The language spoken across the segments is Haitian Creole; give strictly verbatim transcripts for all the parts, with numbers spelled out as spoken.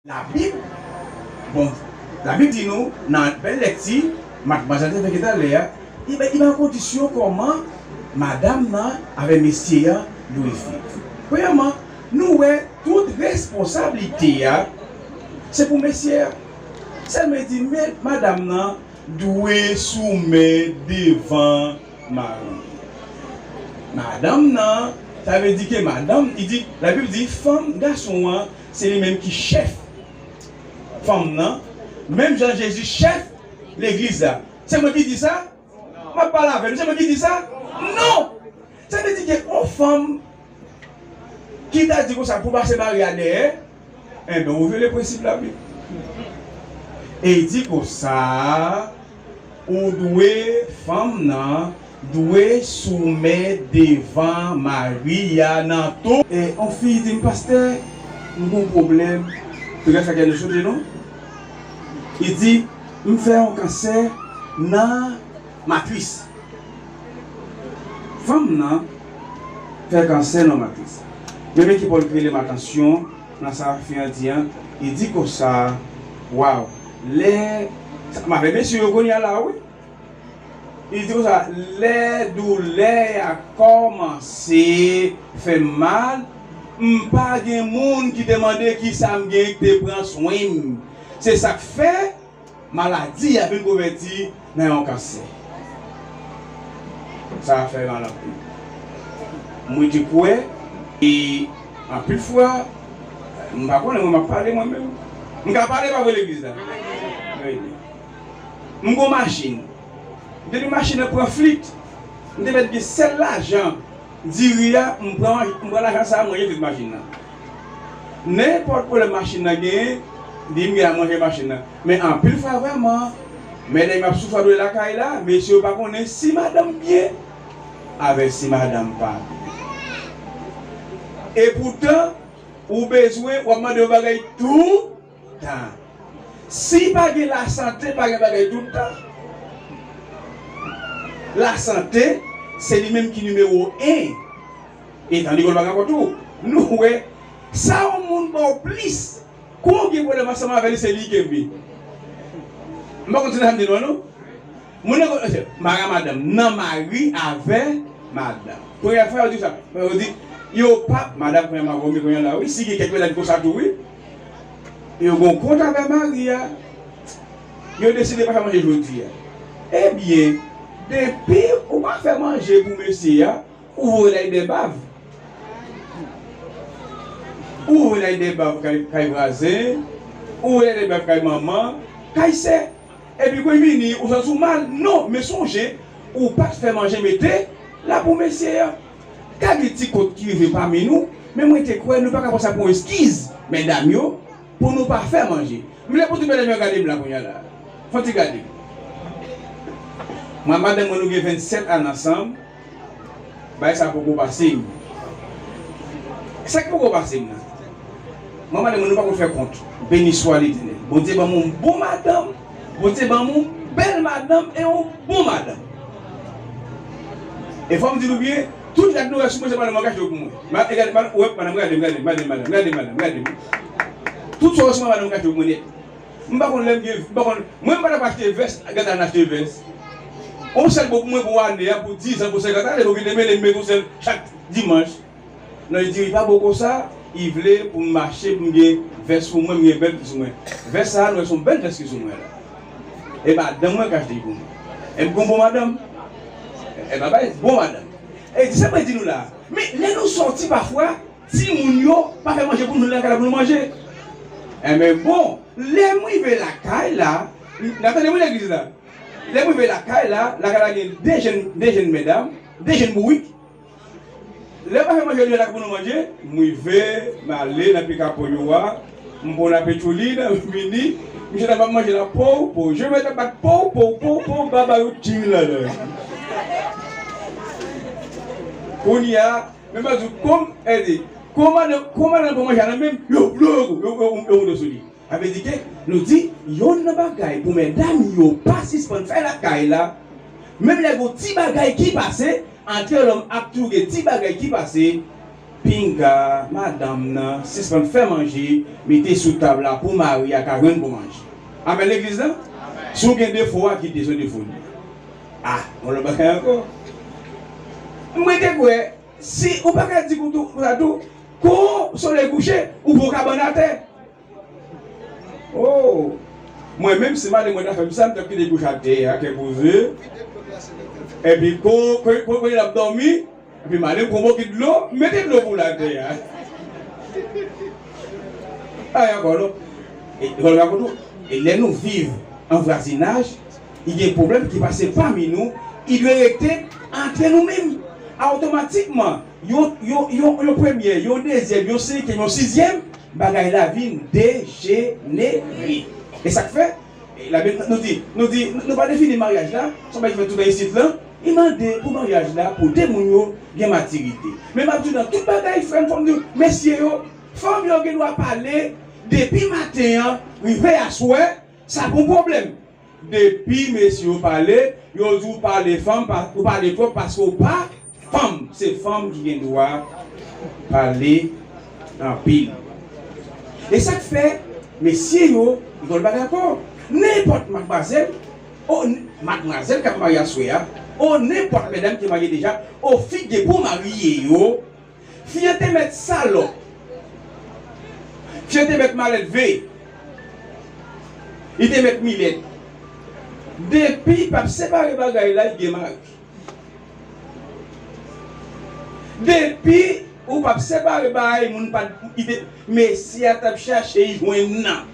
Labib, bon, Labib di nou, nan bèl lèkti, Mat-, Matmazel te fè talè a, li ba, li ba kondisyon kòman madanm nan avèk mesye a dwe viv. Premyèman, nou wè tout responsablite a, se pou mesye a. Sèlman li di, men madanm nan dwe soumèt devan mari. Madanm nan, sa vle di ke madanm, li di, Labib di, fanm, gason an, se li menm ki chèf fanm nan, menm jan Jezi chèf legliz la. Se mwen ki di sa? M ap pale avè nou, se mwen ki di sa? Non! Sa vle di ke yon fanm ki ta di konsa pou pase mari a dèyè, enben, ou vyole prensip Labib. E li di konsa, ou dwe, fanm nan, dwe soumèt devan mari a nan tout. E yon fi di m, pastè, m gon pwoblèm, trè fè kè nou sote non. Li di, m fè yon kansè nan matris. Fanm nan fè kansè nan matris. Men men ki Pòl kreye m atansyon nan sa fi an di an. Li di konsa, waw, lè, m avè mesye yo kounye a la, wi. Li di konsa, lè doulè a kòmanse fè m mal, m pa gen moun ki te mande kisa m gen ki te pran swen m. Se sa k fè maladi a vin konvèti nan yon kansè. Sa fè mal anpil. Mwen te kwè, e anpil fwa, m pa konnen, mwen m ap pale mwen menm. M ka pale pa vre legliz la. Wi. M gon machin. Depi machin nan pran flit, m te mèt gen sèl lajan diri a, m pran, m pran lajan sa a, m ranje flit machin nan. Nenpòt pwoblèm machin nan genyen, di m gen a m ranje machin nan. Men anpil fwa vrèman, medam ap soufri doulè lakay la, mesye yo pa konnen si madanm byen avèk si madanm pa byen. Epoutan, ou bezwen, w ap mande yon bagay tou tan. Si pa gen lasante, pa gen bagay tout tan. Lasante, se li menm ki nimewo en. E tandis ke l pa gen ankò tou. Nou wè, sa yon moun ba w plis, kou w gen pwoblèm ansanm avè li, se li ki kenbe. M pa konn si sa m di nou an, non. Moun nan, mari a madanm, nan mari avè madanm. Premyè fwa yo di sa, yo di, yo pa, madanm premyèman vòmi kounye a la, wi, si gen kèk medam konsa tou, wi. Yo gon kont avè mari a, yo deside pa fè manje jodi a. Ebyen, depi ou pa fè manje pou mesye a, ou voye l al dèbav. Ou voye l al dèbav kay, kay vwazen, ou voye l al dèbav kay manman, kay sè. Epi kou l vini, ou santi w mal? Non, men sonje, ou pa t fè manje mete la pou mesye a. Ka gen ti kont ki rive pami nou, men mwen te kwè nou pa ka pran sa pou yon eskiz, medam yo, pou nou pa fè manje. M vle pou tout medam yo gade m la kounye a la. Fò n ti gade m. Mwen ak madanm mwen, nou gen vennsèt ane ansanm. Bagay sa poko pase m. Sa k poko pase m nan? Mwen, madanm mwen, nou pa konn fè kont. Beni swa Letènèl. Bondye ban m yon bon madanm. Bondye ban m yon bèl madanm e yon bon madanm. E fò m di nou byen, tout rad nou wè sou mwen, se madanm mwen k achte yo pou mwen. Ma-, e gade, madanm, ou wè, madanm, gade m, gade m, gade m, madanm, gade m, gade m. Tout sa w wè sou mwen, madanm mwen k achte yo pou mwen nèt. M pa konn lè m gen, m pa konn, mwen, m pa t ap achte vès, gade m achte vès. Yon sèl bon pou mwen pou ane a, pou diz an, pou senkant ane, pou kite mele m met yon sèl chak dimanch. Non, li di, li pa bon konsa, li vle pou m mache, pou m gen vès pou mwen, m gen bèl vès sou mwen. Vès sa a, nou wè se yon bèl vès ki sou mwen la. E madanm mwen k achte li pou mwen. E m gon bon madanm. E babay, bon madanm. E di sa mwen di nou la. Men lè nou sòti pafwa, timoun yo pa fè manje pou nou lakay la pou nou manje. Enben bon, lè m rive lakay la, n ap tande wi legliz la. Lè m rive lakay la, lakay la gen de jèn, de jèn medam, de jèn bourik. Lè yo pa fè manje nou lakay pou nou manje, m rive, m ale nan pika poyo a, m pran lapetchouli, m vini, misye t ap manje la pow, pow, je mèt ap bat pow, pow, pow, pow, baba yo tching ladan. Kounye a, men m pa di w, kòm, èdi, kòman nan, kòman nan pran manje a nan men m, yo, yo, yo, yo, yo, yo moute sou li. Sa vle di ke nou di, youn nan bagay pou medam yo pa sispann fè lakay la, menm lè gon ti bagay ki pase, ant lòm ap toujou gen ti bagay ki pase, pinga madanm nan sispann fè manje, mete sou tab la pou mari a ka jwenn pou manje. Amèn, legliz la? Si w gen defo a, kite se defo li. Ah, yon lòt bagay ankò. Mwen te kwè, si ou pa ka di kou tou, kou sa tou, kou solèy kouche, ou pran kabann atè. Oh! Mwen menm, si madanm mwen ta fè m sa, m t ap kite l kouche atè a, kè poze. Epi, kou, kou, kou, kou l ap dòmi, epi madanm pran bokit dlo, mete dlo pou l atè a. Ay, ankò non. E, e, e lè nou viv an vwazinaj, i gen pwoblèm ki pase pami nou, i dwe rete antre nou menm. Otomatikman, yon, yon, yon, yon premyè, yon dezyèm, yon senkyèm, yon sizyèm, bagay la vin dejenere. E sa k fè, e, Labib, nou di, nou di, nou pa defini maryaj la, se yon bagay ki fèt toutan isit lan, li mande pou maryaj la, pou de moun yo gen matirite. Men m ap di w nan tout bagay, frè m, fò m di w, mesye yo, fanm yo gen dwa pale depi maten an, rive aswè, sa pa yon pwoblèm. Depi mesye yo pale, yo di w pale fanm, pa, ou pale twòp paske w pa fanm. Se fanm ki gen dwa pale anpil. E sa k fè, mesye yo, yo pa dakò. Nenpòt madmwazèl, o, n-, madmwazèl k ap marye aswè a, o, nenpòt medam ki marye deja, o, fi k gen pou marye yo, fi an te mèt salòp. Fi an te mèt malèdve. Li te mèt milèt. Depi p ap separe bagay la, li gen mari. Depi ou p ap separe bagay, moun pa t, li te, mesye a t ap chache, li jwenn nan.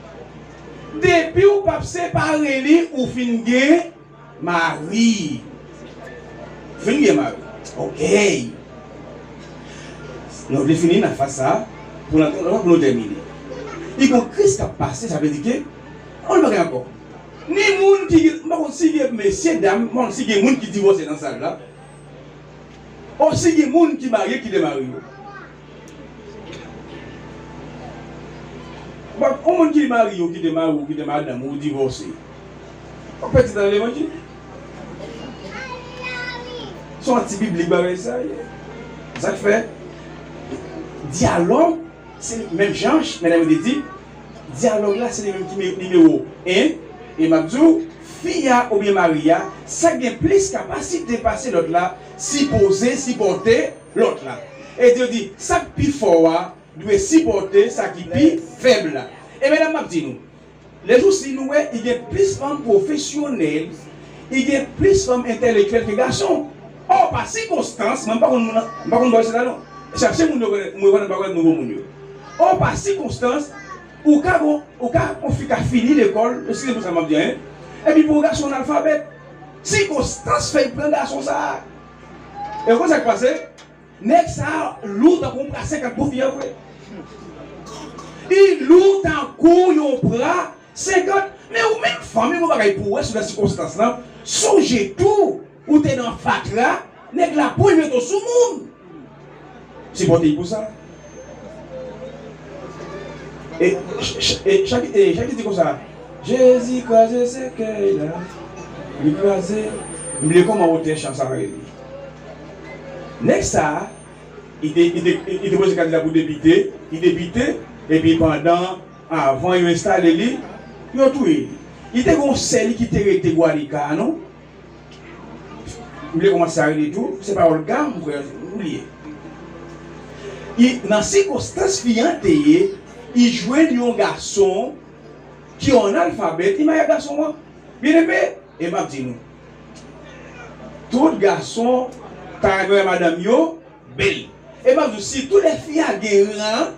Depi ou p ap separe li, ou fin gen mari. Fin gen mari. Ok. Nou vle fini nan faz sa a, pou nou, pou nou tèmine. Li gon kriz k ap pase, sa vle di ke, on bagay ankò. Ni moun ki, m pa konn si gen mesye dam, m pa konn si gen moun ki divòse nan sal la. O si gen moun ki marye, kite mari yo. Bon, yon moun ki marye, ou kite mari, ou kite madanm, ou divòse. Ou pèdi nan levanjil. Se yon anti-biblik bagay sa ye. Sa k fè, dyalòg, se menm jan, medam yo te di, dyalòg la, se li menm ki me-, nimewo en. E m ap di w, fi a oubyen mari a, sa k gen plis kapasite pase lòt la, sipoze sipòte lòt la. E yo di, sa k pi fò a dwe sipòte sa ki pi fèb la. E medam, m ap di nou, lejousi, nou wè, i gen plis fanm pwofesyonèl, i gen plis fanm entèlektyèl ke gason. Ò, pa sikonstans, mwen m pa konn moun, m pa konn bò isit la non. Chache moun yo konnen, m rekonèt m pa konnen nouvo moun yo. Ò, pa sikonstans, ou ka gon, ou ka, yon fi ka fini lekòl, eskize pou sa m ap di an, epi pou yon gason analfabèt. Sikonstans fè l pran gason sa a. E w konn sa k pase? Nèg sa a lou tankou yon pra senkant pou fi an vre. Li lou tankou yon pra senkant. Men ou menm fanm, yon bagay pou w wè sou nan sikonstans lan. Sonje tou, ou te nan fatra, nèg la pran mete w sou moun. Sipòte l pou sa. E, ch-, ch-, e, chak, e, chak li di konsa, Jezi kraze sèkèy la. Li kraze. M bliye kòman otè chan sa rele. Nèg sa a, li te, li te, li te poze kandida pou depite, li depite, epi pandan, avan yo enstale li, yo touye li. Li te gen yon sè li ki te rete Gwanika a non. M bliye kòman sa rele tou, se pa Olga, m kwè, m bliye. Li, nan sikonstans fi an te ye, li jwenn yon gason ki yon analfabèt, li marye ak gason an. Byeneme, e m ap di nou, tout gason ta renmen wè madanm yo bèl. E m ap di w, sitou lè fi a gen ran,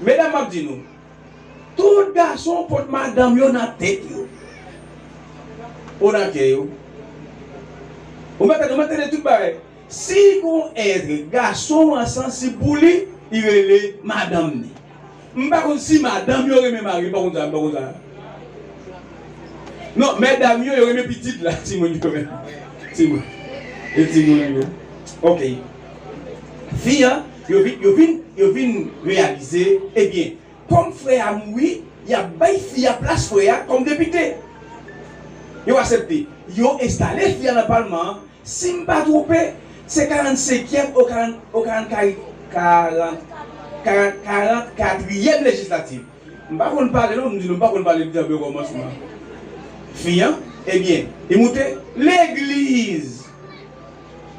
medam, m ap di nou, tout gason pot madanm yo nan tèt yo. Ou nan kè yo. Ou mèt, ou mèt tande tout bagay. Si gon èt gason an sansib pou li, li rele madanm li. M pa konn si madanm yo renmen mari, m pa konn sa, m pa konn sa. Non, medam yo, yo renmen pitit la, timoun yo menm. Timoun. E timoun yo. Ok. Fi an, yo vin, yo vin, yo vin reyalize, ebyen, kòm frè a mouri, y ap bay fi a plas frè a kòm depite. Yo aksepte. Yo enstale fi a nan palman an. Si m pa twonpe, Se karannsenkyèm ou karant, ou karant, karant, karant, karant katriyèm lejislatif. M pa konn pale non, m di nou, m pa konn pale depi nan kòmansman. Fi an, ebyen, li moute legliz.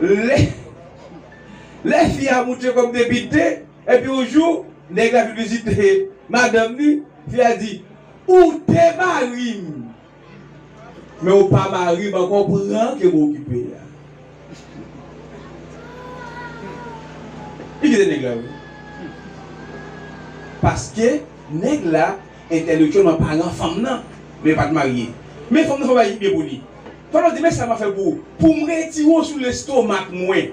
Lè, lè fi a moute kòm depite, epi yon jou, nèg la vin vizite madanm li, fi a di, "Ou te mari m, men ou pa mari m ankò, pran ke m okipe a." Li kite nèg la, wi. Paske nèg la, entèlektyèlman palan fanm nan, men pa t marye. Men fanm nan fè bagay ki byen pou li. Fanm nan di, "Men sa m ap fè pou ou. Pou m retire w sou lestomak mwen.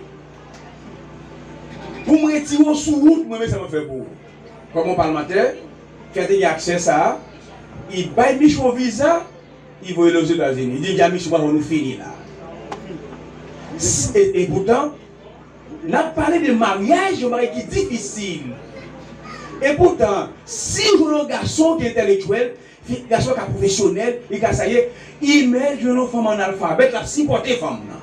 Pou m retire w sou wout mwen, men sa m ap fè pou ou." Kòm yon palmantè, ki te gen aksè sa a, li bay Michou yon viza, li voye l Ozetazini. Li di, "Dja Michou, papa, nou fini la." S-, e, e poutan, n ap pale de maryaj, yon bagay ki difisil. E poutan, si w jwenn yon gason ki entèlektyèl, fi, gason ka pwofesyonèl, li ka sa ye, li mèt jwenn yon fanm analfabèt, l ap sipòte fanm nan.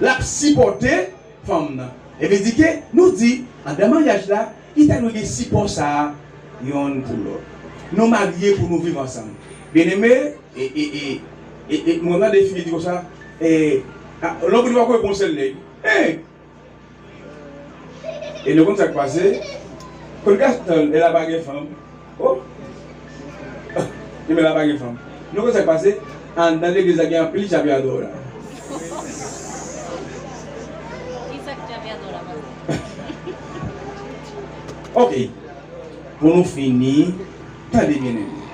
L ap sipòte fanm nan. E vle di ke nou di, anndan maryaj la, li ta dwe gen sipò sa a, yonn pou lòt. Nou marye pou nou viv ansanm. Byeneme, e, e, e, e, e, mwen tande fi di konsa, e, a, lòt moun pa kwè bon sèl nèg. E! E nou konn sa k pase? Konn gason, e la pa gen fanm. Oh! Ebyen la pa gen fanm. Nou konn sa k pase? Anndan legliz la gen anpil chapeadora. Ki sa k chapeadora, pastè? Ok. Pou nou fini, tande byen, byeneme.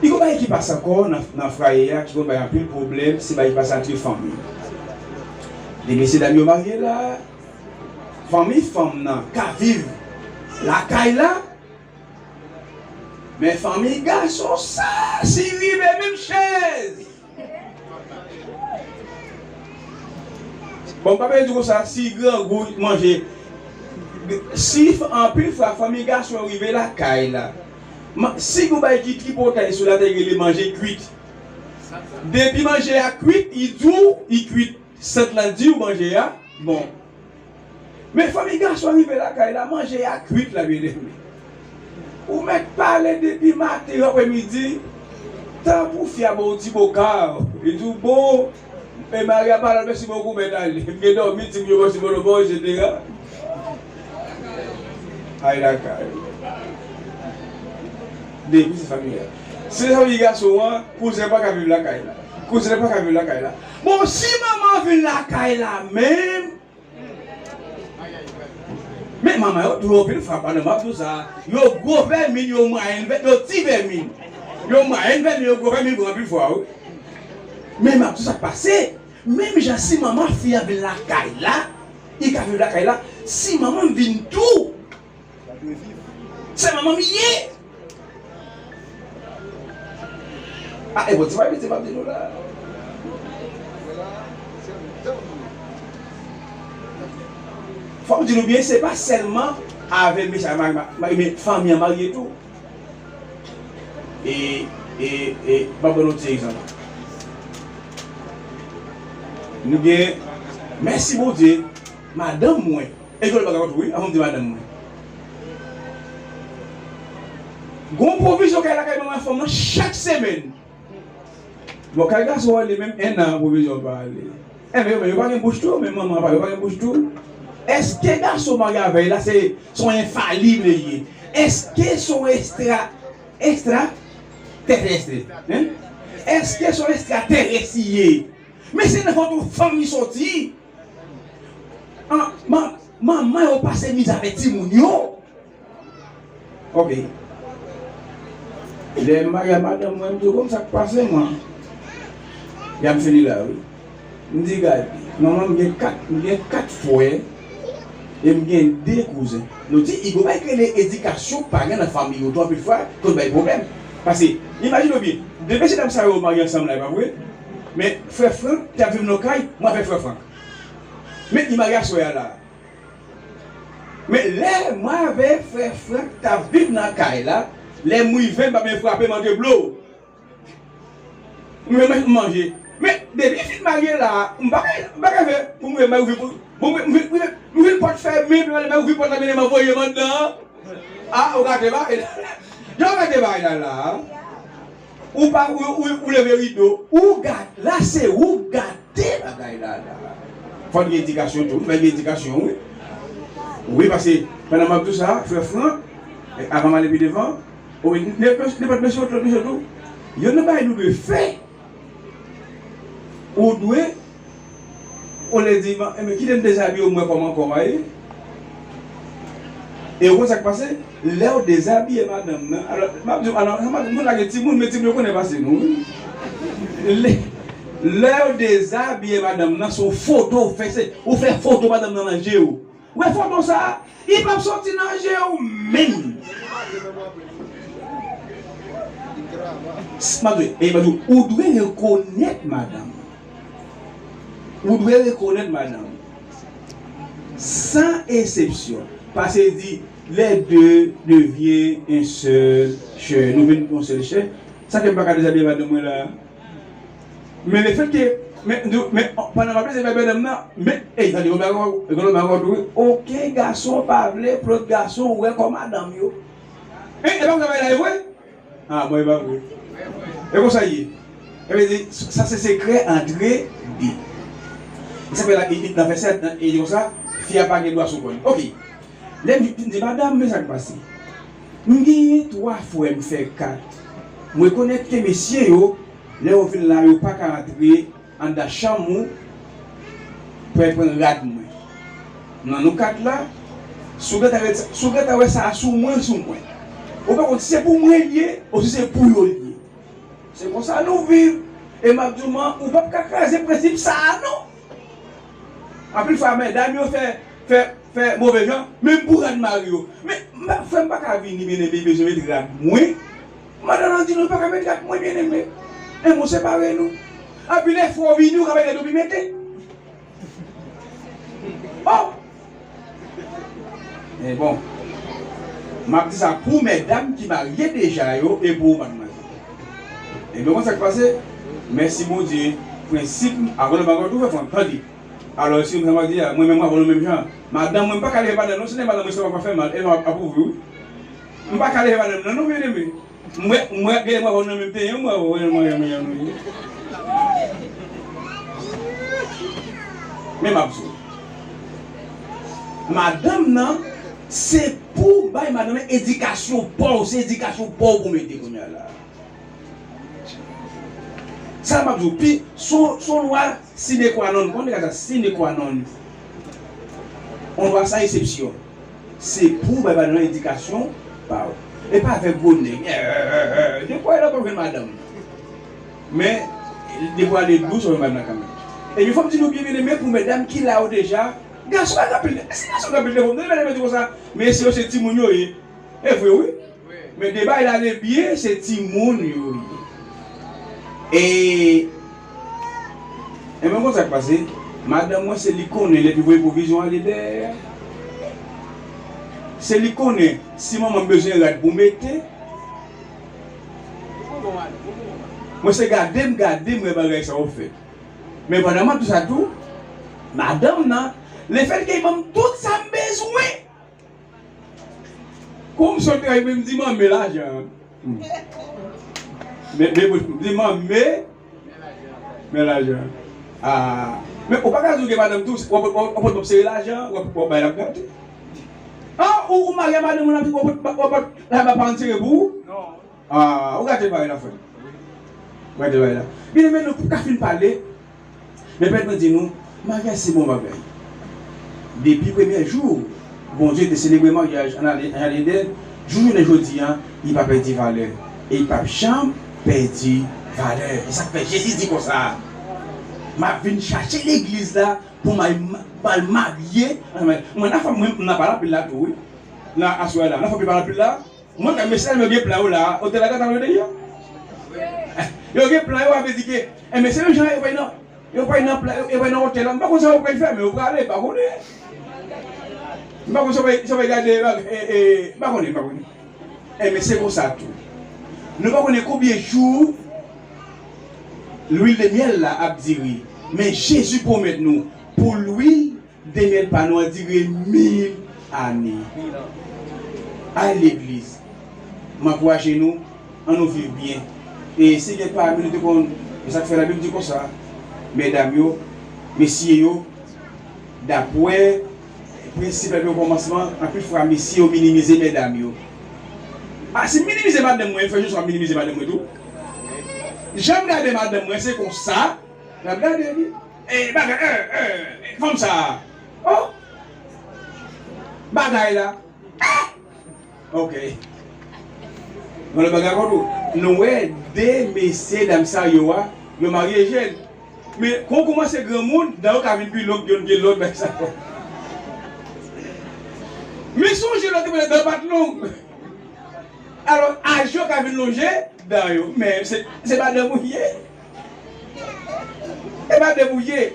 Li gon bagay ki pase ankò nan, nan fwaye a, ki konn bay anpil pwoblèm, se bagay ki pase antre fanmi. De mesye dam yo marye la, fanmi fanm nan ka viv lakay la, men fanmi gason sa, si rive menm chèz. Bon, m pa bezwen di konsa, si grangou manje, si f-, anpil fwa fanmi gason yo rive lakay la, ma-, si gon bagay ki tripotay sou latè ki rele manje kwit, depi manje a kwit, li di w, li kwit. Sant lan di w manje a bon. Men fanmi gason rive lakay la, manje a kwit la, byeneme. Ou mèt pale depi maten, aprèmidi, tan pou fi a ba w ti boka, li di w, "Bon, e mari a pale, mèsi bokou, mèt ale. M gen dòmi, ti moun yo, mèsi bokou, bon, etsetera." Ay lakay. Depi se fanmi a. Se fanmi gason an, kouzen pa ka viv lakay la. Kouzen pa ka viv lakay la. Bon, si manman vin lakay la menm, men manman yo tou anpil fwa, pandan m ap di w sa, yo gwo vèmin, yo mwayèn vè-, yo ti vèmin. Yo mwayèn vèmin, yo gwo vèmin, gwo anpil fwa, wi. Men m ap di w sa k pase. Menm jan si manman fi a vin lakay la, li ka viv lakay la, si manman m vin tou, se manman m li ye. A, e bon, ti bagay piti m ap di nou la. Fò m di nou byen, se pa sèlman avè mesye a, ma-, ma-, ma-, men fanmi an marye tou. E, e, e, m ap ban nou ti egzanp. Nou gen, mèsi Bondye, madanm mwen, e jwenn bagay tou, wi, anvan m di madanm mwen. Gon pwovizyon k al lakay manman fanm nan chak semèn. Bon, kay gason an li menm, enn an pwovizyon pa ale. Enben, yo, yo pa gen bouch tou, men manman pa, yo pa gen bouch tou. Èske gason marye avè l la, se, se yon enfalib li ye? Èske se yon estra, estra tèrès, en? Èske se yon estratèrès li ye? Men se nan vant yon fanm li soti. An, man-, manman yo pase mizè avèk timoun yo. Ok. Lè m marye ak madanm mwen, m di w konn sa k pase mwen. Y ap fini la, wi. M di, "Gade, manman m gen kat, m gen kat frè, e m gen de kouzen." Nou di, i gon bagay ki rele edikasyon paran nan fanmi yo tou, anpil fwa, konn bay pwoblèm. Paske, imajine w byen, de mesye dam sa yo marye ansanm la, e pa vre? Men frè Frank te ap viv nan kay, mwen avèk frè Frank. Men li marye aswè a la. Men lè mwen avè frè Frank t ap viv nan kay la, lè m rive, m pa byen frape, m antre blo. Mwen menm manje. Men, depi fin marye la, m pa ka, m pa ka fè pou m ouvri, m ouvri pou, bon, m ouvri, m ouvri, m ouvri pòt fèmen, m ouvri pòt la, mennen m anvoye m anndan. Ah, ou gate bagay la. Jan ou gate bagay la la. Ou pa, ou, ou, ou leve rido. Ou gate, la se ou gate bagay la la. Fò n gen edikasyon tou, fò n gen edikasyon, wi. Wi, paske pandan m ap di w sa, frè Fran, avan m ale pi devan, wi, nenpòt mesye, lòt mesye tou, youn nan bagay nou dwe fè, ou dwe, olye di, "Enben, kite m dezabiye w, m wè kòman kò m a ye." E ou konn sa k pase? Lè w dezabiye madanm nan, alò, m ap di w, alò, m ap di w, nou lage timoun, men timoun yo konnen pase nou, wi. Lè, lè w dezabiye madanm nan, se yon foto w fè, se, ou fè foto madanm nan nan je w. Wè foto sa a, li p ap soti nan je w menm. S-, m ap di w, e m ap di w, ou dwe rekonèt madanm. Ou dwe rekonèt madanm. San eksepsyon. Paske li di, les deux deviennent un seul chair. Nou vin yon sèl chè. Sa fè m pa ka dezabiye madanm mwen la. Men lefètke, men, men, pandan m ap lese fè bèdèm nan, men, ey, tande, yon bagay, yon bagay tou, wi. Okenn gason pa vle pou lòt gason wè kò madanm yo. E, e pa konsa bagay la ye vre? Ah, bon, e pa vre. E konsa ye. E vle di, sa se sekrè antre de. E sa fè la, e, e, nan vèsè, e, e konsa, fi a pa gen dwa sou kò li. Oke. Lè m di, di, madanm, men sa k pase. M genyen twa frè, m fè kat. M rekonèt ke mesye yo, lè yo vin la, yo pa ka antre anndan chanm ou pou al pran rad mwen. Nan nou kat la, si w gentan wè, si w gentan wè sa a sou mwen, sou mwen. Ou pa konn si se pou mwen l ye, ou si se pou yo l ye. Se konsa nou viv. E m ap di w, man, ou p ap ka kraze prensip sa a, non. Anpil fwa, medam yo fè, fè, fè move jan, menm pou rad mari yo. Men, m pa, frè m pa ka vini, byeneme, bezwen met rad mwen. Madanm nan di, "Non, ou pa ka met rad mwen, byeneme." E nou separe nou. Anpil lè, fò w vini, ou ka bay rad ou pi mete. Oh! Men bon, m ap di sa pou medam ki marye deja yo e pou ou, madmwazèl. Ebyen, konn sa k pase? Mèsi Bondye, prensip m, avan nou pa konn tou fè fanm, tande. Alò, si m sa m ap di a, mwen menm, avan nou menm jan. Madanm mwen, m pa ka leve madanm non, se lè madanm mwen sa pa fè mal, e m ap, ap ouvri, wi. M pa ka leve madanm nan, non, byeneme. Mwen, mwen, gen mwen, nan menm peyi, mwen, mwen, mwen, mwen, mwen, mwen. Men m ap di w. Madanm nan, se pou bay madanm nan edikasyon pa w, se edikasyon pa w pou mete kounye a la. Sa m ap di w, pi, son, son lwa sine qua non, konnen sa sine qua non. On lwa san eksepsyon. Se pou bay madanm nan edikasyon pa w. E pa avèk gwo nèg. Depi w ale, w ap jwenn madanm. Men, depi w ale dous, w ap jwenn madanm nan kanmenm. Epi fò m di nou byen, byeneme, pou medam ki la yo deja, gason pa gen anpil, si gason gen anpil defo, m tande medam yo di konsa, mesye yo se timoun yo ye. E vre, wi. Men de bagay la de byen, se timoun yo ye. E, e men konn sa k pase, madanm mwen se li konnen lè pou voye pwovizyon ale dèyè. Se li konnen si manman m bezwen rad pou mete. Mwen se gade m gade m wè bagay sa yo fèt. Men pandan m ap di sa tou, madanm nan, lefètke li ban m tout sa m bezwen. Kou m sot travay, men m di manman lajan an. Hmm. Men, men, m di manman, men lajan an. Ah. Men ou pa ka di w gen madanm tou, w ap, w ap, w ap, w ap sere lajan, w ap, w ap bay l ap gate. Ah, ou, ou marye a madanm ou, w ap, w ap, w ap, w ap, w ap pa ann sere pou ou? Non. Ah, ou gate bagay la, frè m. Ou gate bagay la. Byeneme, nou ka fin pale. Men pèmèt mwen di nou, maryaj se bon bagay. Depi premye jou Bondye te selebre maryaj an ale, an jaden Edenn, jou jounen jodi a, li pa pèdi valè. E li p ap janm pèdi valè. E sa k fè Jezi di konsa, "M ap vin chache legliz la pou m al, m al marye." Mwen, nan fanm mwen, m nan pale anpil la tou, wi. Nan aswè la, nan fanm yo pale anpil la. Mwen, men mesye yo gen plan yo la, otèl la gentan louvri deyò. Yo gen plan yo, a vle di ke, e mesye yo jan yo pral nan, yo pral nan plan, yo pral nan otèl la, m pa konn sa yo pral fè, men yo prale, m pa konnen. M pa konn sa yo pral, sa yo pral gade, e, e, m pa konnen, m pa konnen. E men se konsa tou. Nou pa konnen konbyen jou Lwil de myèl la ap dire, men Jezi pwomèt nou pou lwil de myèl pa nou an dire mil ane. Al legliz. M ankouraje nou, ann nou viv byen. E si gen pami nou te konn, e sa k fè Labib di konsa, medam yo, mesye yo, dapre prensip la depi okòmansman, anpil fwa mesye yo minimize medam yo. A, si m minimize madanm mwen, frè Joshua minimize madanm mwen tou. Jan m gade madanm mwen, se konsa l ap gade li. E bagay, e, e, e, fanm sa a. Oh! Bagay la. Ah! Ok. Yon lòt bagay ankò tou. Nou wè de mesye dam sa yo a, yo marye jèn. Men, kon w kòmanse granmoun, dan yo ka vin pi long, yo gen lòt bagay sa. Men sonje lòt te pale dan pa t long. Alò, aj yo ka vin lonje dan yo. Men, se, se madanm ou ye. E madanm ou ye.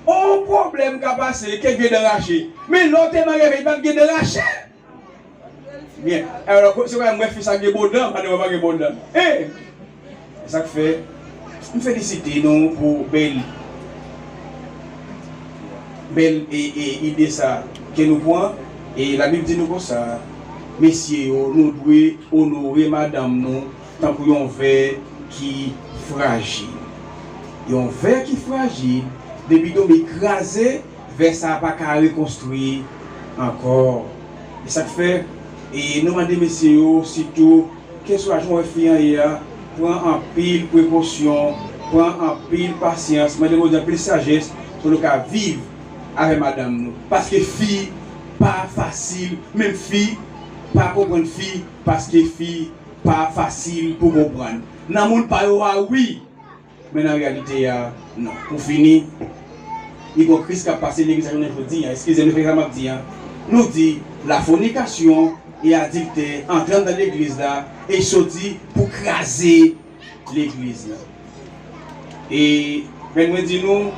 On pwoblèm ka pase, kèk vye dan rache. Men lè w te marye avè l, li pa t gen dan rache. Byen. Alò, se wè m wè fi sa gen bon dan, pa de wè pa gen bon dan. E, e sa k fè, m felisite nou pou bèl, bèl e, e ide sa ke nou pran. E Labib di nou konsa, mesye yo, nou dwe onore madanm nou tankou yon vè ki frajil. Yon vè ki frajil, depi tonbe kraze, vè sa a pa ka rekonstwi ankò. E sa k fè, e nou mande mesye yo, sitou, keswa jan w wè fi an ye a, pran anpil prekosyon, pran anpil pasyans, mande Bondye anpil sajès pou nou ka viv avè madanm nou. Paske fi pa fasil, menm fi pa konprann fi, paske fi pa fasil pou konprann. Nan moun pa yo a, wi. Men nan reyalite a, non. Pou fini, li gon kriz k ap pase legliz la jounen jodi a. Eskize m, se sa m ap di a. Nou di, la fornication et adultère antre anndan legliz la, e soti pou kraze legliz la. E, men mwen di nou,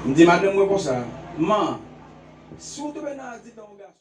m di madanm mwen konsa, man, si w tonbe nan adiltè yon gason,